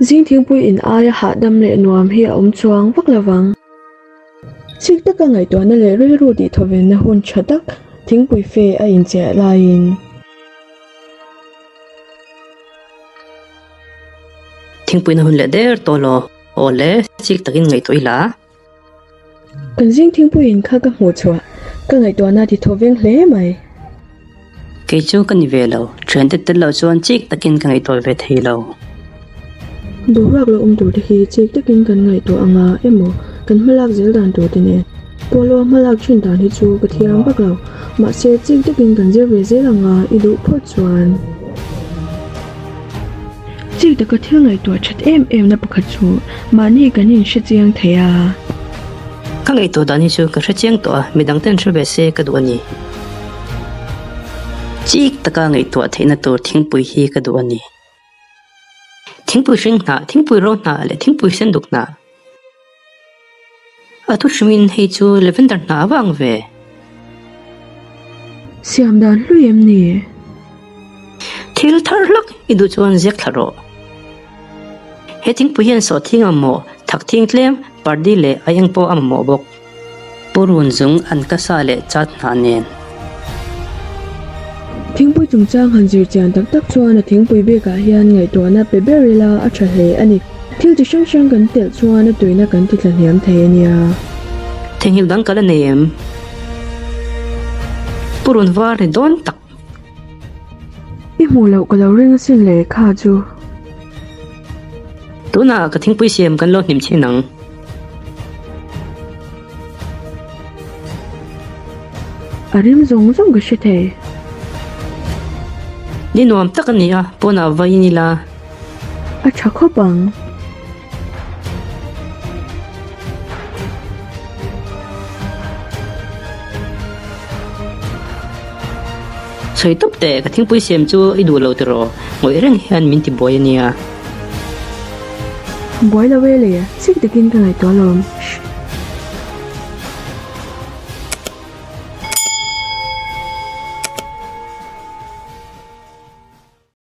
Zing thingpui in aia hahdam leh nuam hi a awm chuang vak lo vang. Chik taka ngaihtuahna leh rilru tihthawvenna hun tha tak thingpui fe a inchiah laiin. Thingpuina hun leh der tawh law. Aw le, chik takin ngaihtuah ila. Kan zing thingpuiin kha ka hmuh chhuah, ka ngaihtuahna ti thaw veng hle mai. Kei chu ka ni ve lo, thiante tel lo chuan chik takin ka ngaihtuah ve thei lo. Boruak lo awm tur te hi chik takin kan ngaihtuah anga emaw kan hmalak zel dan tur te nen. Pawlawh hmalak thin dan hi chu ka thiam vak lo, mahse chik takin kan zir ve zel anga i duh phawt chuan. Chik taka thil ngaihtuah that em em na pakhat chu mahni kan inhre chiang thei a. Ka ngaihtuah dan hi chu ka hre chiang tawh a, midang ten hre ve se ka duh a ni. Chik taka ngaihtuah theihna tur thingpui hi ka duh a ni. Thingpui hring hnah, thingpui ro hnah leh thingpui sen duk hnah. A thu hrimin hei chu lavender hnah a va ang ve. Siam dan hlui em ni? Thil thar hlak i duh chuan ziak thla rawh. He thingpui hian sawhthing a mamawh, thak thing tlem, pardi leh a eng pawh a mamawh bawk. Purun zung an ka sa leh chat hnah nen. Thingpui chungchang han zir chian tak tak chuan a thingpui bikah hian ngaihtuahna pe ber ila a tha hle a ni. Thil chi hrang hrang kan telh chuan a tuina kan ti tla hniam thei a nia. Theihnghilh dang ka la nei em? Purun var ni dawn tak. I hmuh loh ka lo ring asin le kha chu. Tunah ka thingpui siam kan lo hnim chhin ang. A rim zawng zawng ka hre thei. Ni nuam tak a ni a, pawnah va in ila. A tha khawp ang. Sawi tawp teh, ka thingpui siam chu i duh lo tiraw? Ngawih reng hian min ti buai a nia. Buai lo e le, chik takin ka ngaihtuah lawm.